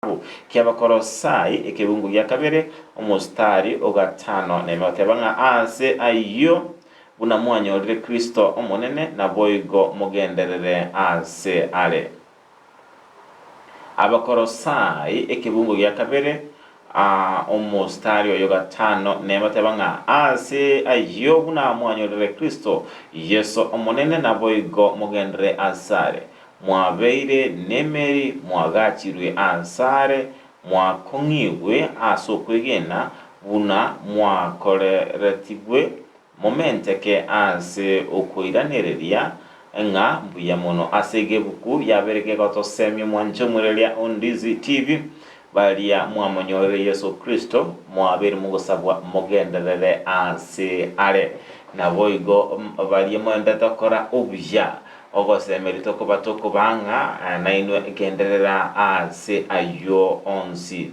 Egetabu ki'Abakolosai ekebungo gia kabere, omositari o gatano neme goteba ng'a aase ayio buna mwanyorire Kristo Omonene, naboigo mogenderere aase are. Abakolosai ekebungo gia kabere, omositari oyo gatano neme goteba ng'a aase ayio buna mwanyorire Kristo Yeso Omonene, naboigo mogenderere asare. Mwabeire nemeri, mwagachirwe asare, mwakong'igwe ase okwegena, buna mwakoreretigwe, momenteke ase okoiranereria ng'a mbuya mono. Ase egebuku yabeire kegotosemia mwanche omwereria o Ndizi TV, baria mwamonyorire Yeso Kristo, mwabeire mogosabwa mogenderere ase are. Naboigo baria moendete gokora obuya, Ogosemeria tokoba tokobaa ng'a nainwe genderera aase ayio onsi.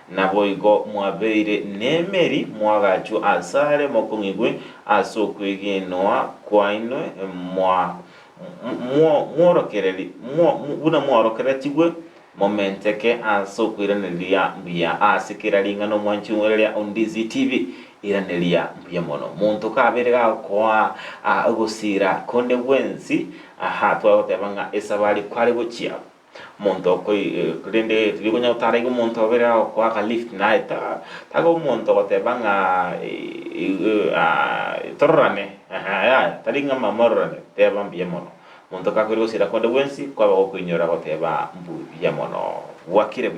Naboigo mwabeire nemeri mwagachwe asare mokong'igwe ase okwegenwa kwainwe, buna mworokeretigwe, momenteke ase okoiraneria mbuya ase kera ring'ana omwanchi omoiraria o Ndizi TV. Iraneria mbuya mono. Monto kabeire gagokoa ogosira konde gwensi, aha twagoteba ng'a esabari kware gochia. Omonto okoi rende tiri konya gotara iga omonto obeire gagokoa aka lift naye ta tago omonto ogoteba ng'a tororane, yaya tari ng'a mororane, teba mbuya mono. Monto kakoira gosira konde gwensi, kwaba gokoinyora goteba mbuya mono. Bwakire buya.